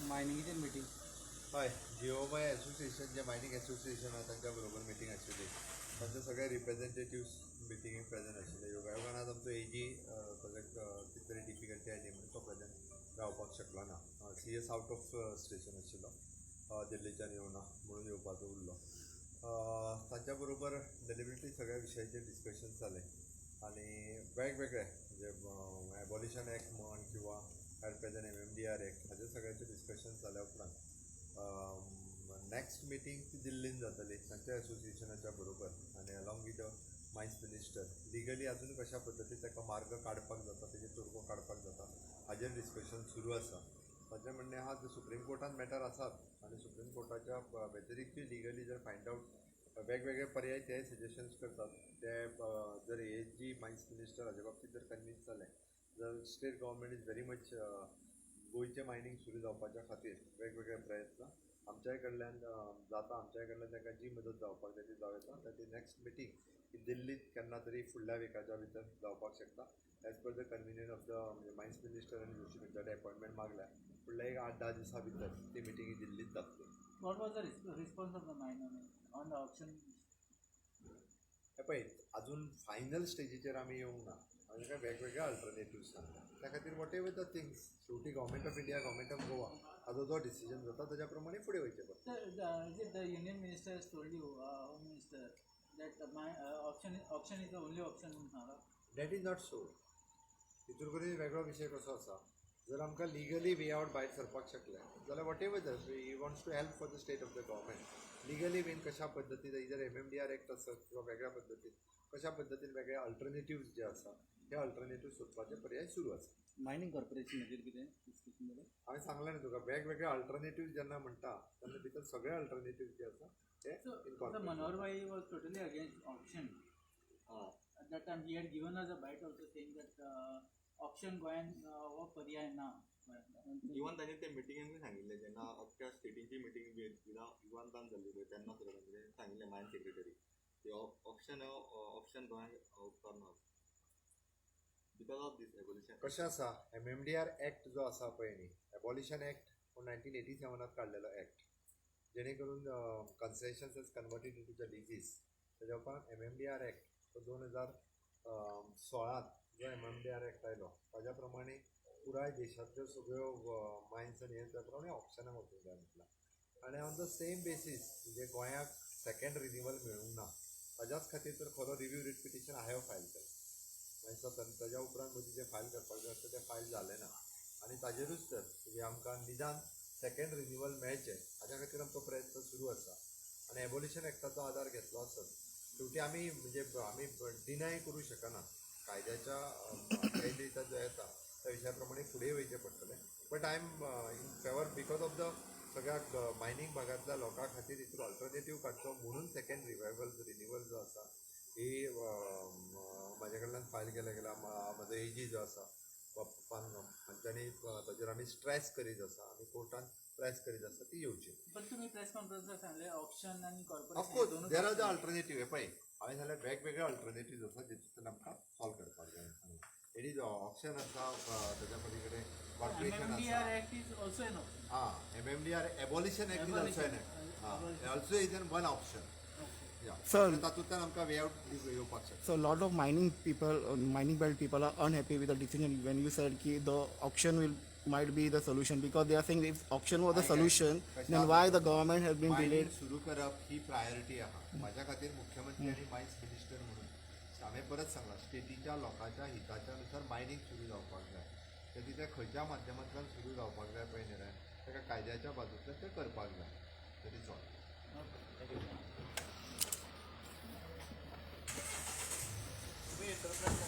मायनिंगेचेर meeting. हय, जीओएमआय association, जे mining association आहा, तांच्या बरोबर मिटींग आशिल्ली. तांचे सगळे रिप्रेझेंटेटिव्स मिटिंगेक प्रेझेंट आशिल्ले. योगायोगान आज आमचो एजी, ताका कितें तरी डिफिकल्टी आयली म्हणून तो प्रेझेंट रावपाक शकलो ना. CS out of station आशिल्लो, दिल्लीच्यान येवना म्हणून येवपाचो उरलो. तांच्या बरोबर डेलिबरेटली सगळ्या विशयाचेर डिस्कशन जालें आनी वेगवेगळे म्हणजे एबॉलिशन एक्ट म्हण किंवा at present MMDR act, हाजे सगळ्याचे डिस्कशन जाल्या उपरांत नॅक्स्ट मिटींग ती दिल्लीन जातली तांच्या एसोसिएशनाच्या बरोबर आनी along with the mines minister. Legally अजून कशा पद्दतीन ताका मार्ग काडपाक जाता, तेजेर तोडगो काडपाक जाता, हाजेर डिस्कशन सुरू आसा. ताचें म्हणणें आहा, सुप्रीम कोर्टान मॅटर आसात आनी सुप्रीम कोर्टाच्या व्यतिरिक्तूय लिगली जर फायंड आवट वेगवेगळे पर्याय ते सजेशन्स करतात, ते जर ए जी, मायन्स मिनिस्टर हाजे बाबतीत जर कन्विन्स जाले, जर state government is very much गोंयचें मायनींग सुरू जावपाच्या खातीर वेगवेगळे प्रयत्न आमच्याय कडल्यान जाता, आमच्याय कडल्यान तांकां जी मदत जावपाक जाय ती जावं येता. तर ती नॅक्स्ट मिटींग ही दिल्लीत केन्ना तरी फुडल्या विकाच्या भितर जावपाक शकता, as per the convenient of the म्हणजे मायन्स मिनिस्टर आनी जोशी खंयच्या अपॉयंटमेंट मागल्या. फुडल्या एक 8-10 दिसां भितर ती मिटींग ही दिल्लीत जातली. What was the response of the miner on the auction? हे पळय, अजून फायनल स्टेजीचेर आमी येवंक ना. हांवें काय वेगवेगळे अल्टरनेटिव्स सांगता. त्या खातीर what ever the things, शेवटी Government of India, Government of Goa हाजो जो डिसिजन जाता ताज्या प्रमाणे फुडें वयचें पडटा. Sir, is it the union minister has told you, Home Minister, that my auction is the only option in Hara? That is not so. हितून करून वेगळो विशय कसो आसा, जर आमकां लिगली वे आवट भायर सरपाक शकले जाल्यार, whatever the he wants to help for the state of the government legally बीन कशा पद्दतीन, जर एमएमडीआर एक्ट आसत किंवा वेगळ्या पद्दतीन, कशा पद्दतीन वेगळे अल्टरनेटिव्स जे आसा, हे अल्टरनेटिव्ह सोदपाचे पर्याय सुरू आसा. मायनिंग कॉर्पोरेशनाचेर कितें डिस्कशन जालें? हांवें सांगलें न्ही तुका, वेगवेगळे अल्टरनेटिव्ह जेन्ना म्हणटा तेन्ना भितर सगळे अल्टरनेटिव्ह जे आसा ते So, the incorporate. Manohar Bhai was totally against auction. At that time, he had given us a bite also, saying that auction गोंयान हो पर्याय ना गोंयांत. इवन तांणी ते मिटिंगेन बी सांगिल्लें, जेन्ना अख्ख्या स्टेटींची मिटींग बी विवांतान जाल्ली पळय, तेन्ना सुद्दां तांणी सांगिल्लें, मायन सेक्रेटरी, की ऑप्शन ऑप्शन गोंयांक उपकारना because of these abolition. कशें आसा, एमएमडीआर एक्ट जो आसा पळय न्ही, एबॉलिशन एक्ट हो 1987 त काडलेलो एक्ट, जेणे करून concessions is converted into the leases. तेज्या उपरांत एमएमडीआर एक्ट हो 2016त जो एमएमडीआर एक्ट आयलो, ताज्या प्रमाणे पुराय देशांतल्यो सगळ्यो मायन्स आनी हे त्या प्रमाणे ऑप्शनाक वचूंक जाय म्हटलां. आनी ऑन the same basis म्हणजे गोंयाक सेकंड रिन्युअल मेळूंक ना, ताज्याच खातीर तर खरो review writ petition I have file केलें. मागीर ताज्या उपरांत मदीं जें फायल करपाक जाय आसता तें फायल जालें ना आनी ताजेरूच तर म्हणजे आमकां निदान सेकंड रिन्युअल मेळचें हाज्या खातीर आमचो प्रयत्न सुरू आसा. आनी एबोलिशन एक्टाचो आदार घेतलो आसत, शेवटी आमी म्हणजे आमी डिनाय करूं शकना, कायद्याच्या कायदे जो येता त्या विशया प्रमाणे फुडें वयचें पडटलें. But I am in favour because of the सगळ्या मायनींग भागांतल्या लोकां खातीर हितून अल्टरनेटीव काडचो म्हणून सेकंड रिवायवल रिन्युअल जो आसा ही म्हाज्या कडल्यान फायल केल्या गेल्या. म्हजो एजी जो आसा पप्पान, हांच्यांनी ताजेर आमी स्ट्रेस करीत आसा आनी कोर्टान प्रेस करीत आसा ती येवची. पण तुम्ही प्रेस कॉन्फरन्सार सांगले ऑप्शन आणि corporation. Of course there are the alternative. हे पळय, हांवें सांगलें, वेगवेगळे अल्टरनेटिव्ह आसा जितून आमकां सॉल्व करपाक जाय. It is option आसा, ताच्या पली कडेन कॉर्पोरेशन एमएमडीआर आसा. Act is also an option. हां, MMDR abolition act is also an Abolition. Also is an one option. Sir. तातूंतल्यान आमकां वे आवट येवपाक शकता. So a lot of mining people, mining belt people are unhappy with the decision when you said ki the auction will might be the solution, because they are saying if auction was the solution, then why the government has been mining delayed? सुरू करप ही priority आहा म्हाज्या खातीर, मुख्यमंत्री आनी mines minister म्हणून. हांवें परत सांगलां, स्टेटीच्या लोकांच्या हिताच्या नुसार मायनींग सुरू जावपाक जाय. ते तें खंयच्या माध्यमांतल्यान सुरू जावपाक जाय पळय न्ही रे, ताका कायद्याच्या बाजूंतल्यान तें करपाक जाय.